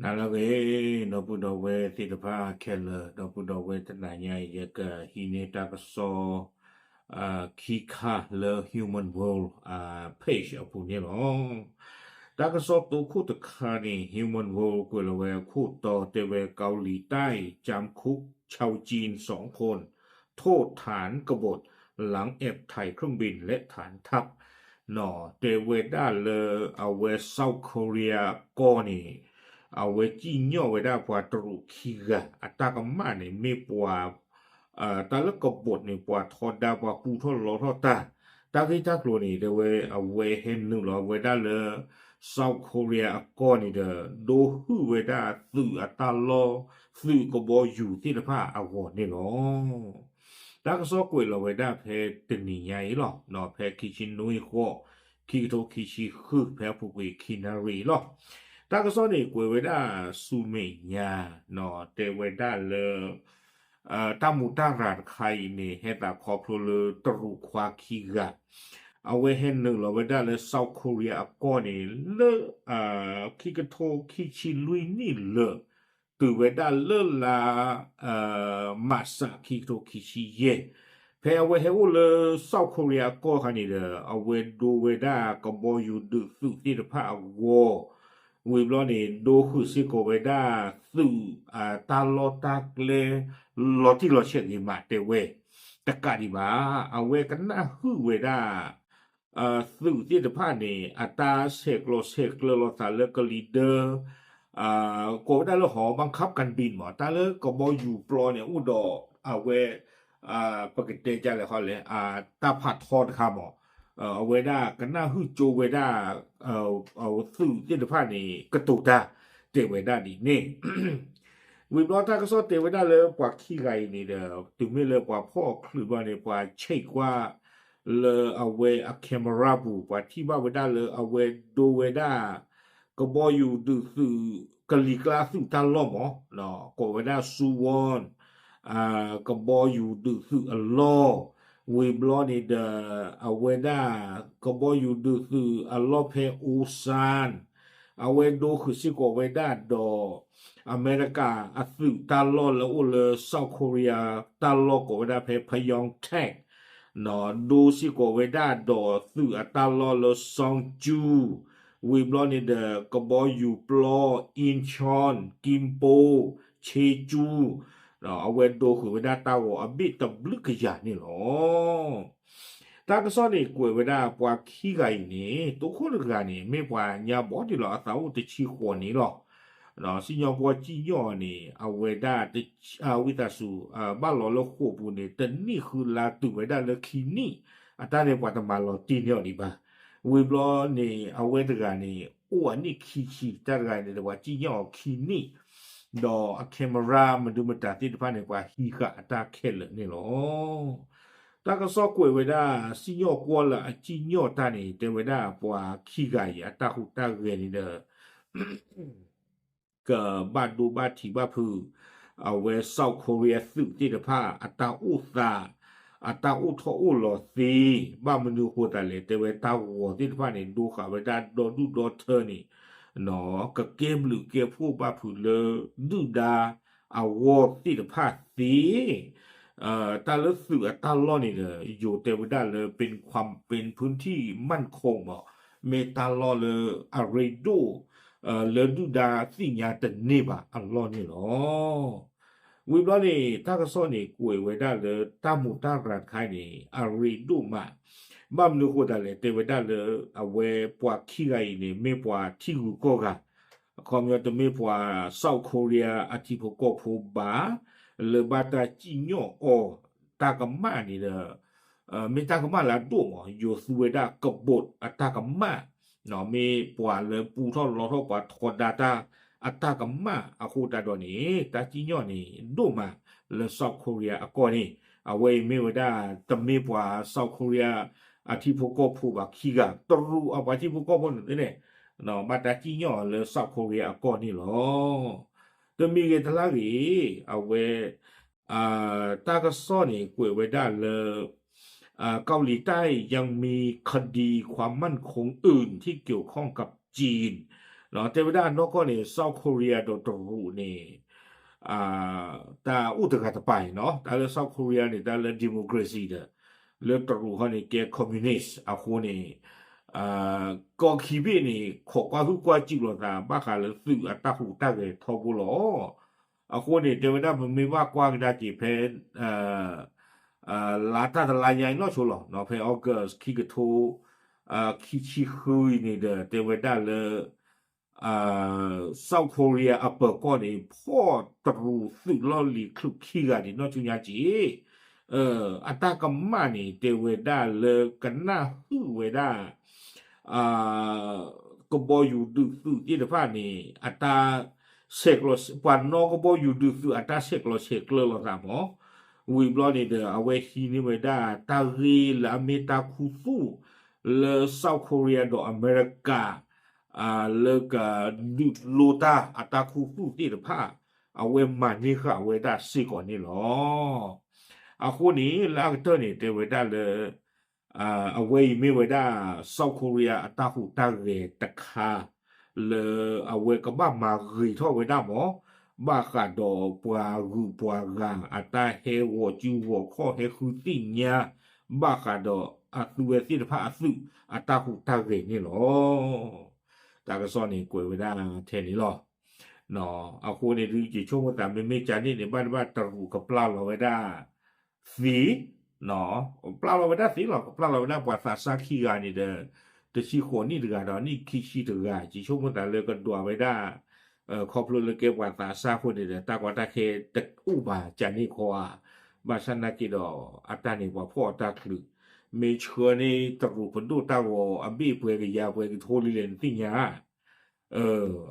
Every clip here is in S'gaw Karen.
နၤလၢအဂ့ၤ ဒီပုၢ်ဒီဝဲၢ်သ့ၣ်တဖၣ်ခဲလၢာ်, ဒီပုၢ်ဒီဝဲၢ်တနၤညါအံၤ ယကဟံးန့ၢ်တၢ်ကစီၣ် ခံခါလၢ Human World page အပူၤန့ၣ်လီၤ. တၢ်ကစီၣ်တိခိၣ်တခါန့ၣ် Human World ကွဲးလီၤဝဲအခိၣ်တီတဲဝဲ เกาหลีใต้จำคุกชาวจีนสองคน โทษฐานกบฏ หลังแอบถ่ายเครื่องบินและฐานทัพ တဲဝဲဒၣ်လၢအဝဲ South Korea အကီၢ်န့ၣ် အဝဲစံၣ်ညီၣ်ဝဲဒၣ်ပှၤတရူးခံဂၤ အတၢ်ကမၣ်န့ၣ် မ့ၢ်ပှၤ တၢ်လၢကဘိးန့ၣ် ပှၤထီဒါပှၤပူထီၣ်လီထီၣ်တၢ် တၢ်ဂ့ၢ်တၢ်ကျိၤန့ၣ် တဲဝဲအဝဲဟဲနုာ်လီၤဝဲဒၣ်လၢ South Korea အကီၢ်န့ၣ်ဒီး ဒိဟုၣ်ဝဲဒၣ်သုးအတၢ်လီၢ် သုးကဘီယူၤသ့ၣ်တဖၣ်အဂီၢ်န့ၣ်လီၤ. တၢ်ကစီၣ်ကွဲးလီၤဝဲဒၣ်ဖဲတနံၤညါအံၤလီၤ. ဖဲခံဆံနွံဃီ ခံကထိခံဆံဃု ဖဲအပူၤကွံာ်ခံနၣ်ရံၣ်လီၤ. တၢ်ကစီၣ်န့ၣ်ကွဲးဝဲဒၣ်ဆူမဲာ်ညါ တဲဝဲဒၣ်လၢ တၢ်မူးတၢ်ရၤတခါအံၤန့ၣ် ဟဲသးခီဖျိလၢတရူးခွါခံဂၤ အဝဲဟဲနုာ်လီၤဝဲဒၣ်လၢ South Korea အကီၢ်န့ၣ် လၢ ခံကထိခံဆံလွံၢ်နံၣ်လၢာ် တုၤဝဲဒၣ်လၢလါ မးစး ခံကထိခံဆံယဲၢ် ဖဲအဝဲဟဲအိၣ်လၢ South Korea အကီၢ်ခါန့ၣ်ဒီး အဝဲဒိဝဲဒၣ်ကဘီယူၤဒုးသုးသ့ၣ်တဖၣ်အဂီၢ် ဝံၤဘျီန့ၣ် ဒိဃုာ်စ့ၢ်ကီးဝဲဒၣ်သုးအတၢ်လီၢ်တၢ်ကျဲ လီၤတံၢ်လီၤဆဲးဂ့ၤမးတဲဝဲ တကးဒံးဘၣ် အဝဲကနၣ်ဟုၣ်ဝဲဒၣ် သုးသ့ၣ်တဖၣ်န့ၣ် အတၢ်ဆဲးကျိးဆဲးကျၢလိာ်သးလၢကလံၤဒၢ ကိးဝဲဒၣ်လၢ หอบังคับการบิน မး တၢ်လၢကဘီယူၤပျီန့ၣ် အိၣ်ဒီးအဝဲ ပကတဲဒ်လဲၣ်ဃီလဲၣ် တၢ်ဖးထီတခါမး အဝဲဒၣ်ကနၣ်ဟုၣ်ကၠိဝဲဒၣ် သုးသ့ၣ်တဖၣ်န့ၣ် ကတိၤတၢ် တဲဝဲဒၣ်ဒ်န့ၣ် ဝံၤဘျီတၢ်ကစီၣ်တဲဝဲဒၣ်လၢပှၤခံဂၤအံၤန့ၣ်ဒီး တုၤမ့ၢ်လၢပှၤဖီၣ်ချုးဘျီန့ၣ် ပှၤဆဲးကွၢ်လၢအဝဲအ camera ပူၤ ပှၤထံၣ်ဘၣ်ဝဲဒၣ်လၢအဝဲဒိဝဲဒၣ် ကဘီယူၤဒုးသုး ကလံၤကျါသုးတၢ်လီၢ်မး ကိးဝဲဒၣ် Suwon ကဘီယူၤဒုးသုးအလီၢ် ဝံၤဘျီန့ၣ်ဒီး အဝဲဒၣ် ကဘီယူၤဒုးသုးအလီၢ်ဖဲ Osan အဝဲဒိဃုာ်စ့ၢ်ကီးဝဲဒၣ်ဒီး အမဲရကၤအသုးတၢ်လီၢ်လၢအိၣ်လၢ South Korea တၢ်လီၢ်ကိးဝဲဒၣ်ဖဲ Pyeongtaek ဒိစ့ၢ်ကီးဝဲဒၣ်ဒီးသုးအတၢ်လီၢ်လၢ Seongju ဝံၤဘျီန့ၣ်ဒီး ကဘီယူၤပျီ Incheon, Kimpo, Jeju အဝဲဒိဃုာ်ဝဲဒၣ်တၢ်ဂီၤအဘ့ၣ်တဘျုးကယၤန့ၣ်လီၤ. တၢ်ကစီၣ်န့ၣ်ကွဲးဝဲဒၣ်ပှၤခံဂၤအံၤန့ၣ် တိခိၣ်တဂၤန့ၣ် မ့ၢ်ပှၤညါဘီဒံးလီၤ အသးအိၣ်တဆံဃိးနံၣ်လီၤ. စံၣ်ညီၣ်ကွီၢ်စံၣ်ညီၣ်အီၤန့ၣ် အဝဲဒၣ် ဝံသးစူၤ ဘၣ်လီၤလၢဃိာ်ပူၤန့ၣ် တနံၣ်ဃုလါတုၤဝဲဒၣ်လၢခံနံၣ် အတၢ်န့ၣ်ပှၤတမၤလီၤတံၢ်န့ၢ်အီၤဒံးဘၣ်. ဝံၤဘျီန့ၣ် အဝဲတဂၤန့ၣ် အိၣ်အနံၣ်ခံဆံ တၢ်တဂၤန့ၣ်ဒီးပှၤစံၣ်ညီၣ်အီၤခံနံၣ် ဒီးအ camera မဒုမတၤသ့ၣ်တဖၣ်န့ၣ် ပှၤဟံးဃာ်အတၢ်ခဲလၢာ်န့ၣ်လီၤ. တၢ်ကစီၣ်ကွဲးဝဲဒၣ် စံၣ်ညီၣ်ကွီၢ်လၢအစံၣ်ညီၣ်တၢ်န့ၣ် တဲဝဲဒၣ်ပှၤခံဂၤအံၤ အတၢ်ဟူးတၢ်ဂဲၤန့ၣ်ဒီး ကဘၣ်ဒိဘၣ်ထံးဘၣ်ဖုး အဝဲ South Korea သုးသ့ၣ်တဖၣ် အတၢ်အိၣ်သး အတၢ်အိၣ်ထီၣ်အိၣ်လီၤသ့ ဘၣ်မနုၤအဃိသတးလဲၣ် တဲဝဲတၢ်ဂီၤသ့ၣ်တဖၣ်န့ၣ် ဒိဃာ်ဝဲဒၣ်ဒီဒူၣ်ဒီထၢန့ၣ် ကကဲဘျုးကဲဖှိၣ်ဘၣ်ဖုးလၢ ဒုၣ်ဒါအဂီၢ်သ့ၣ်တဖၣ်သ့ တၢ်လၢသုးအတၢ်လီၢ်န့ၣ်ဒီး ယိၤတဲဝဲဒၣ်လၢ เป็นความ เป็นพื้นที่มั่นคง မး မ့ၢ်တၢ်လီၢ်လၢအရ့ဒိၣ် လၢဒုၣ်ဒါသ့ၣ်ညါတန့ၢ်ဘၣ်အလီၢ်န့ၣ်လီၤ. ဝံၤဘျီန့ၣ် တၢ်ကစီၣ်န့ၣ် ကွဲးဝဲဒၣ်လၢတၢ်မူးတၢ်ရၤတခါအံၤန့ၣ် အရ့ဒိၣ်မး ဘၣ်မနုၤအဃိသတးလဲၣ် တဲဝဲဒၣ်လၢ အဝဲပှၤခံဂၤအံၤန့ၣ် မ့ၢ်ပှၤထံဂုၤကီၢ်ဂၤ အခီပညီတမ့ၢ်ပှၤ South Korea အထံဖိကီၢ်ဖိဘၣ် လၢဘၣ်တၢ်စံၣ်ညီၣ်အီၤ တၢ်ကမၣ်န့ၣ်ဒီး မ့ၢ်တၢ်ကမၣ်လၢအဒိၣ်မး ယိၤသူဝဲဒၣ်ကဘိးအတၢ်ကမၣ် မ့ၢ်ပှၤလၢပူထီၣ်လီထီၣ်ပှၤထီဒါတၢ်အတၢ်ကမၣ်အဃိသတးဒီးန့ၣ် တၢ်စံၣ်ညီၣ်န့ၣ်ဒိၣ်မးလၢ South Korea အကီၢ်န့ၣ် အဝဲအံၤမ့ၢ်ဝဲဒၣ် တမ့ၢ်ပှၤ South Korea အထံဖိကီၢ်ဖိဘၣ်ခံဂၤ တရူးအပှၤထံဖိကီၢ်ဖိန့ၣ်န့ၣ် ဘၣ်တၢ်စံၣ်ညီၣ်လၢ South Korea အကီၢ်န့ၣ်လီၤ. တမံၤဂ့ၤတလါဂ့ၤ အဝဲ တၢ်ကစီၣ်န့ၣ် ကွဲးဝဲဒၣ်လၢ เกาหลีใต้ยังมีคดีความมั่นคงอื่นที่เกี่ยวข้องกับจีน တဲဝဲဒၣ်အနီၢ်ကီၢ်န့ၣ် South Korea ဒီးတရူးန့ၣ် တၢ်အိၣ်တဂၤတပၤအံၤနီၤ, တၢ်လၢ South Korea န့ၣ် တၢ်လၢ democracy ဒီး လၢတရူးဟီန့ၣ်ကဲ communist အဃိန့ၣ် ကီၢ်ခံဘ့ၣ်န့ၣ် ခိးကွၢ်ဟုၣ်ကွၢ်စူၣ်လိာ်သး ဘၣ်ဃးလၢသုးအတၢ်ဟူးတၢ်ဂဲၤထီဘိလီၤ. အဃိန့ၣ် တဲဝဲဒၣ်ပမ့ၢ်ဘၣ်ကွၢ်ကဒါက့ၤဖဲ လါတၢ်တလါညါအံၤနီၢ်ဆိလီၤ, ဖဲ August ခံကထိ ခံဆံဃုအံၤန့ၣ်ဒီး တဲဝဲဒၣ်လၢ South Korea အပၢၤကီၢ်န့ၣ် ဖီၣ်တရူးသုးလီၢ်လံၤချုးခံဂၤဒံးနီၢ်ဆူညါက့ၤ, အတၢ်ကမၣ်န့ၣ် တဲဝဲဒၣ်လၢကနၣ်ဟုၣ်ဝဲဒၣ် ကဘီယူၤဒုးသုးသ့ၣ်တဖၣ်န့ၣ် အတၢ် ပှၤနီၣ်ကဘီယူၤဒုးသုးအတၢ်ဆဲးကျိးဆဲးကျၢလိာ်သးမး, ဝံၤဘျီန့ၣ်ဒီး အဝဲဟံးန့ၢ်ဝဲဒၣ်တၢ်ဂ့ၢ်လၢအမ့ၢ်တၢ်ခူသူၣ် လၢ South Korea ဒီးအမဲရကၤ လၢကဒုးလိတၢ်အတၢ်ခူသူၣ်သ့ၣ်တဖၣ် အဝဲမၤန့ၢ်ဃာ်ဝဲဒၣ်စ့ၢ်ကီးန့ၣ်လီၤ. အဃိန့ၣ် လၢအကတၢၢ်န့ၣ် တဲဝဲဒၣ်လၢ အဝဲအံၤမ့ၢ်ဝဲဒၣ် South Korea အတၢ်ဟူးတၢ်ဂဲၤတခါ လၢအဝဲကဘၣ်မၤဂ့ၤထီၣ်ဝဲဒၣ်မး, ဘၣ်ဃးဒီးပှၤဂုၤပှၤဂၤအတၢ်ဟဲဂီၤစုဂီၤခီၣ်ဟဲဃုသ့ၣ်ညါ ဘၣ်ဃးဒီးအသုဝဲသ့ၣ်တဖၣ်အသုးအတၢ်ဟူးတၢ်ဂဲၤန့ၣ်လီၤ. တၢ်ကစီၣ်န့ၣ်ကွဲးဝဲဒၣ်ထဲန့ၣ်လီၤ. အဃိန့ၣ်ဒုး ယဆိကမိၣ်သးမ့မ့ၢ်ကန့ၣ်န့ၣ် ဘၣ်တဘၣ်တရူးကပျၢ်လီၤဝဲဒၣ်သ့ ပျၢ်လီၤဝဲဒၣ်သ့လီၤ, ကပျၢ်လီၤဝဲဒၣ်ပှၤသးစၢ်ခံဂၤန့ၣ်ဒီး တဆံဃိးနံၣ်တဂၤဒီးနံၣ်ခံဆံတဂၤ, ယဆိကမိၣ်သးလၢကဒွးဝဲဒၣ် ခီဖျိလၢကဲပှၤသးစၢ်အဃိန့ၣ်ဒီး တၢ်ကီတၢ်ခဲတအိၣ်ဘၣ်ကန့ၣ်ခီဧါ, ဘၣ်ဆၣ်နာ်က့ဒီး အတၢ်န့ၣ်ပှၤဖီၣ်အတၢ်ချုး, မ့ၢ်ဆှၢန့ၢ်တရူးပဒိၣ်တၢ်ဂီၤအဘ့ၣ်ပှဲၤကယၤပှဲၤကထိလံလဲၣ်နသ့ၣ်ညါ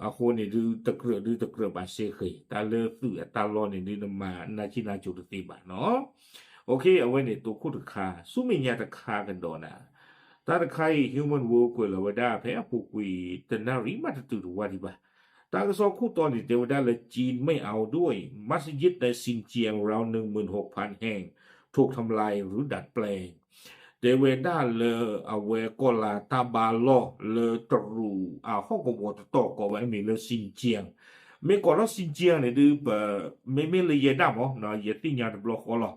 အဃိန့ၣ်ဒုး တကြၢးဒုးတကြၢးဘၣ်စ့ဃ့, တၢ်လၢသုးအတၢ်လီၢ်န့ၣ်ဒုး နမၤနၢ်ကံနၢ်ကိၤတသ့ဘၣ်နီၤ. အဝဲန့ၣ်တိခိၣ်တခါ, ဆူမဲာ်ညါတခါကဒီးနၤ, တၢ်တခါအံၤ Human World ကွဲးလီၤဝဲဒၣ်ဖဲအပူၤကွံာ်တနၣ်ရံၣ်မးတတုၤတဝၢ်ဒံးဘၣ်. တၢ်ကစီၣ်ခိၣ်တီန့ၣ် တဲဝဲဒၣ်လၢ ကၠ့မဲၣ်အီၤဒိၣ်အံၤ မးစယ့းတဲ စံကၠံၣ် ရၤ နုၢ်မုၢ်ဟိးဖးဟဲၣ် ထိၣ်ထမ်လၢ် ရူဒၣ်ပျဲၣ် တဲဝဲဒၣ်လၢအဝဲကီၢ်လၤတၢ်ဘါလီၢ်လၢတရူးအဟီၣ်ကဝီၤတတီၤကိးဝဲအမံၤလၢ စံကၠံၣ်, မ့ၢ်ကိးထီၣ် စံကၠံၣ် န့ၣ်ဒုး ပမ့မ့ၢ်လၢယဲဒၣ်မး ယသ့ၣ်ညါတဘျီဃီလီၤ.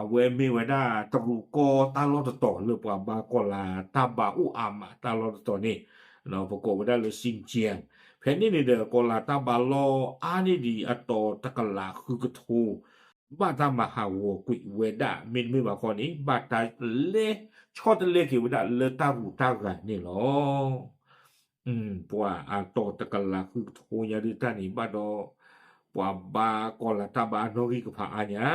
အဝဲမ့ၢ်ဝဲဒၣ်တရူးကီၢ်တၢ်လီၢ်တတီၤလၢပှၤဘါကီၢ်လၤတၢ်ဘါအိၣ်အါမးတၢ်လီၢ်တတီၤန့ၣ် ပကိးဝဲဒၣ်လၢ စံကၠံၣ်, ဖဲန့ၣ်န့ၣ်ဒီး ကီၢ်လၤတၢ်ဘါလီၢ်အါန့ၢ်ဒံးအတီၤတကလးဃုကထိ ဘၣ်တၢ်မၤဟးဂီၤကွံာ်ဝဲဒၣ် မ့တမ့ၢ်ဘၣ်ခီန့ၣ် ဘၣ်တၢ်လဲၤဆီတလဲက့ၤဝဲဒၣ်လၢတၢ်ဂုၤတၢ်ဂၤန့ၣ်လီၤ. ပှၤအတီၤတကလးဃုကထိညါဒုးတၢ်န့ၣ်ဘၣ်ဒီး ပှၤဘါကီၢ်လၤတၢ်ဘါအနီၣ်ဂံၢ်ကဖးအါညါ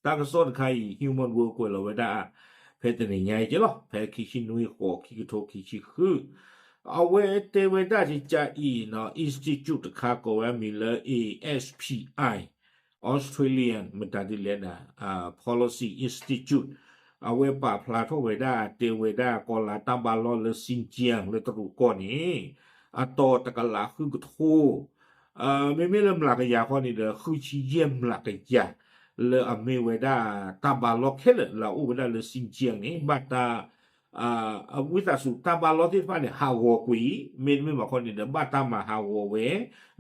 တၢ်ကစီၣ်တခါအံၤ Human World ကွဲးလီၤဝဲဒၣ် ဖဲတနံၤညါအံၤက့လီၤ, ဖဲခံဆံနွံ ဃိး ခံကထိခံဆံဃု, အဝဲတဲဝဲဒၣ်ကကအံၤနီၤ institute တခါကိးဝဲအမံၤလၢ A S P I Australian မတၤဒ်လဲၣ်ဒၣ် Policy Institute အဝဲပာ်ဖျါထီၣ်ဝဲဒၣ် တဲဝဲဒၣ်ကီၢ်လၤတၢ်ဘါလီၢ်လၢ စံကၠံၣ် လၢတရူးကီၢ်န့ၣ် အတီၤတကလးဃုကထိ မ့မ့ၢ်လၢမျးကယၤဃီန့ၣ်ဒီး ဃုဆံယဲၢ်မျးကယၤ လၢအမ့ၢ်ဝဲဒၣ်တၢ်ဘါလီၢ်ခဲလၢာ်လၢအအိၣ်ဝဲဒၣ်လၢ စံကၠံၣ် န့ၣ် ဘၣ်တၢ် ဝံသးစူၤတၢ်ဘါလီၢ်သ့ၣ်တဖၣ်န့ၣ် ဟးဂီၤကွံာ်, မ့တမ့ၢ်ဘၣ်ခီန့ၣ်ဒီး ဘၣ်တၢ်မၤဟးဂီၤဝဲ,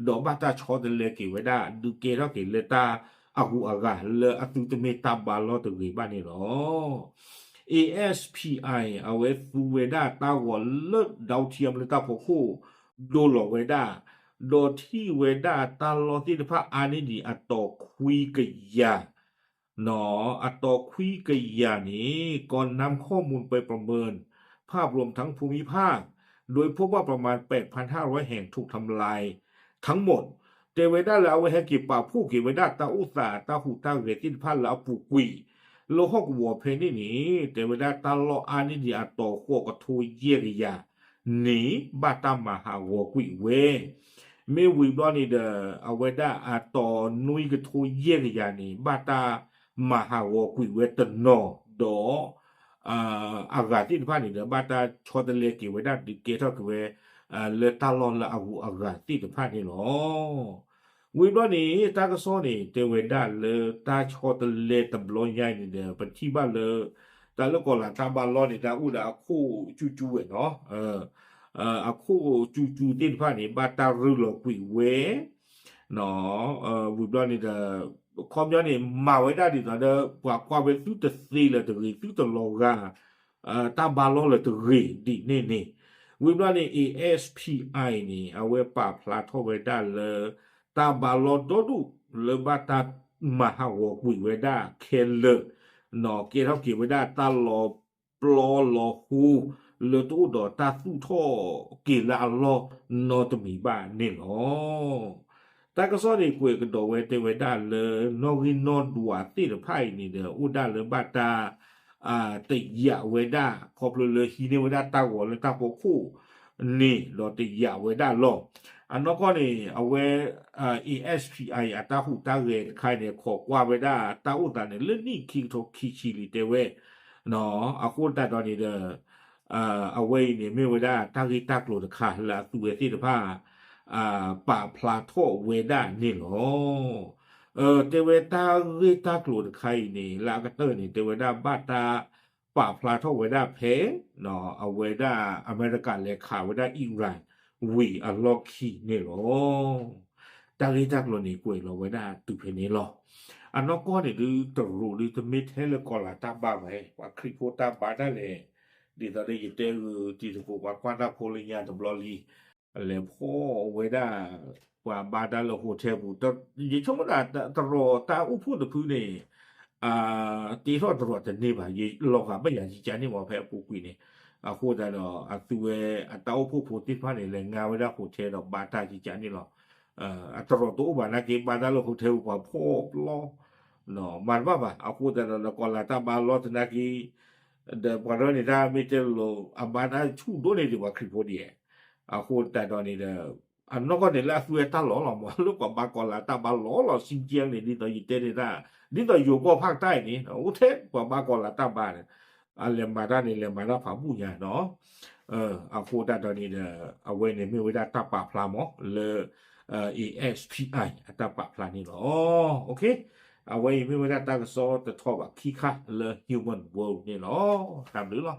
ဒီးဘၣ်တၢ်ဆီတလဲက့ၤဝဲဒၣ် ဒုးကဲထီၣ်က့ၤလၢတၢ်အဂုၤအဂၤ လၢအသုတမ့ၢ်တၢ်ဘါလီၢ်တဂ့ၤဘၣ်န့ၣ်လီၤ. A S P I အဝဲသူဝဲဒၣ်တၢ်ဂီၤလၢ Dow Times လၢတၢ်ဖီခိၣ် ဒိလီၤဝဲဒၣ်, ဒီးထံၣ်ဝဲဒၣ်တၢ်လီၢ်သ့ၣ်တဖၣ်အါန့ၢ်ဒံးအတီၤခွံကယၤ နီၤ, အတီၤခွံကယၤန့ၣ် กองน้ำข้อมูลไปประเมินภาพรวมทั้งภูมิภาค โดยพบว่าประมาณ แปดพันห้าร้อยแห่งถูกทำลายทั้งหมด တဲဝဲဒၣ်လၢအဝဲဟဲက့ၤပာ်ဖှိၣ်က့ၤဝဲဒၣ်တၢ်အိၣ်သးတၢ်ဟူးတၢ်ဂဲၤသ့ၣ်တဖၣ်လၢအပူၤကွံာ် လၢဟီၣ်ကဝီၤဖဲန့ၣ်န့ၣ် တဲဝဲဒၣ်တၢ်လီၢ်အါန့ၢ်ဒံးအတီၤဃိးကထိယဲၢ်ကယၤန့ၣ် ဘၣ်တၢ်မၤဟးဂီၤကွံာ်ဝဲ မ့ၢ်ဝံၤဘျီန့ၣ်ဒီး အဝဲဒၣ်အတီၤနွံကထိယဲၢ်ကယၤန့ၣ် ဘၣ်တၢ်မၤဟးဂီၤကွံာ်ဝဲတနီၤဒီး အဂၤသ့ၣ်တဖၣ်န့ၣ်ဒီး ဘၣ်တၢ်ဆီတလဲက့ၤဝဲဒၣ်ဒုးကဲထီၣ်က့ၤဝဲ လၢတၢ်လီၢ်လၢအဂုၤအဂၤသ့ၣ်တဖၣ်န့ၣ်လီၤ. ဝံၤဘျီန့ၣ် တၢ်ကစီၣ်န့ၣ် တဲဝဲဒၣ်လၢတၢ်ဆီတလဲတဘျီညါအံၤန့ၣ်ဒီး ပထံၣ်ဘၣ်လၢ တၢ်လၢကီၢ်လၤတၢ်ဘါလီၢ်န့ၣ် တၢ်အိၣ်ဒီးအခိၣ်ကၠူကၠူဝဲနီၤ အခိၣ်စူၤစူၤသ့ၣ်တဖၣ်န့ၣ် ဘၣ်တၢ်ရုၢ်လီၤကွံာ်ဝဲ ဝံၤဘျီန့ၣ်ဒီး ခီပညီန့ၣ် မၤဝဲဒၣ်ဒ်သိးဒီး ပှၤကွၢ်ဝဲသုတသ့လၢၤတဂ့ၤ သုတလီၤဂာ် တၢ်ဘါလီၢ်လၢၤတဂ့ၤဒ်န့ၣ်န့ၣ်, ဝံၤဘျီန့ၣ် A S P I န့ၣ် အဝဲပာ်ဖျါထီၣ်ဝဲဒၣ်လၢ တၢ်ဘါလီၢ်ဒီဒူၣ်လၢဘၣ်တၢ်မၤဟးဂီၤကွံာ်ဝဲဒၣ်ခဲလၢာ်, နီၢ်ကဲထီၣ်က့ၤဝဲဒၣ်တၢ်လီၤပျီလီၤဟိ လၢတအိၣ်ဒီးတၢ်သူၣ်ထီၣ်က့ၤလၢအလီၢ်နီတမံၤဘၣ်န့ၣ်လီၤ. တၢ်ကစီၣ်န့ၣ် ကွဲးကဒီးဝဲတဲဝဲဒၣ်လၢ နီၣ်ဂံၢ်နီၣ်ဒွးသ့ၣ်တဖၣ်အံၤန့ၣ်ဒီး အိၣ်ဒၣ်လၢဘၣ်တၢ် တယာ်ဝဲဒၣ် ခီဖျိလၢဟံးန့ၢ်ဝဲဒၣ်တၢ်ဂီၤလၢတၢ်ဖီခိၣ်န့ၣ် ဒီးတယာ်ဝဲဒၣ်လီၤ. အနီၢ်ကီၢ်န့ၣ် အဝဲ A S P I အတၢ်ဟူးတၢ်ဂဲၤတခါအံၤန့ၣ် ခိးကွၢ်ဝဲဒၣ်တၢ်အိၣ်သးန့ၣ် လၢနံၣ်ခံကထိခံဆံလံတဲဝဲ, အဃိသတးဒီးန့ၣ်ဒီး အဝဲအံၤန့ၣ် မ့ၢ်ဝဲဒၣ်တၢ်ဂ့ၢ်တၢ်ကျိၤတခါလၢအသုဝဲသ့ၣ်တဖၣ် ပာ်ဖျါထီၣ်ဝဲဒၣ်န့ၣ်လီၤ. တဲဝဲတၢ်ဂ့ၢ်တၢ်ကျိၤတခါအံၤန့ၣ် လၢအကတၢၢ်န့ၣ် တဲဝဲဒၣ်ဘၣ်တၢ်ပာ်ဖျါထီၣ်ဝဲဒၣ်ဖဲ အဝဲဒၣ်အမဲရကၤလဲၤခးဝဲဒၣ် Iran ဝံၤအလီၢ်ခံန့ၣ်လီၤ. တၢ်ဂ့ၢ်တၢ်ကျိၤန့ၣ် ကွဲးလီၤဝဲဒၣ်တုၤဖဲန့ၣ်လီၤ. အနီၢ်ကီၢ်န့ၣ်ဒုးတရူးဒုးတမ့ၢ်ထဲလၢကီၤလၤတၢ်ဘါဘၣ်, ပှၤခရံာ်ဖိတၢ်ဘါဒၣ်လဲာ်, ဒ်သိးဒီးယတဲဂုာ်တံၤသကိး ပှၤကွၢ်တၢ်ဖိလၢညါတဘျီလံ လဲၤဖီၣ်ဝဲဒၣ် ပှၤဘါတၢ်လၢ hotel ပူၤ, ယဆိကမိၣ်ဒၣ်တရူးတၢ်အိၣ်ဖှိၣ်တဖုန့ၣ် တ့ထီၣ်တရူးတန့ၢ်ဘၣ်, ယလီၤဂာ်ဘၣ်ယၤယကန့ၣ်မ့ၢ် ဖဲအပူၤကွံာ်န့ၣ်, အဃိသတးဒီး အသုဝဲအတၢ်အိၣ်ဖှိၣ်ဖိသ့ၣ်တဖၣ်န့ၣ် လဲၤငါဝဲဒၣ် hotel ဒီးဘါတၢ်ယကန့ၣ်လီၤ. အတရူးတအိၣ်ဘၣ်နာ်က့ ဘါတၢ်လၢ hotel ပူၤ ပှၤဖီၣ်ပျီ မၤတဘၣ်ဘၣ်. အဃိသတးဒီး လၢကီၤလၤတၢ်ဘါလီၢ်သနာ်က့ ဒီးပှၤဒီးန့ၣ် တၢ်မ့ၢ်တဲလိၤ အဘါတၢ်ဆူၣ်ဒိၣ်န့ၢ်ဒံး ပှၤခရံာ်ဖိဒ်အံၤ, အဃိသတးဒီးန့ၣ်ဒီး အနီၢ်ကီၢ်န့ၣ်လၢအသုဝဲတၢ်လီၢ်လီၤမး လၢပှၤဘါကီၤလၤတၢ်ဘါလီၢ်လီၤ စံကဲန့ၣ် ဒ်သိးယတဲန့ၣ်တၢ် ဒ်သိးယိၤကီၢ်ဖးကတၢၢ်အံၤန့ၣ် အိၣ်ထဲပှၤဘါကီၤလၤတၢ်ဘါန့ၣ် အလဲၤမၤတၢ်န့ၣ် လဲၤမၤတၢ်ဖးဘူၣ်ညါနီၤ. အဃိသတးဒီးန့ၣ်ဒီး အဝဲန့ၣ်မ့ၢ်ဝဲဒၣ်တၢ်ပာ်ဖျါမး လၢ A S P I အတၢ်ပာ်ဖျါန့ၣ်လီၤ. အဝဲအံၤမ့ၢ်ဝဲဒၣ်တၢ်ကစီၣ်တထီၣ်ဘၣ်ခံခါလၢ Human World န့ၣ်လီၤ. တၢ်ဘျုးလီၤ.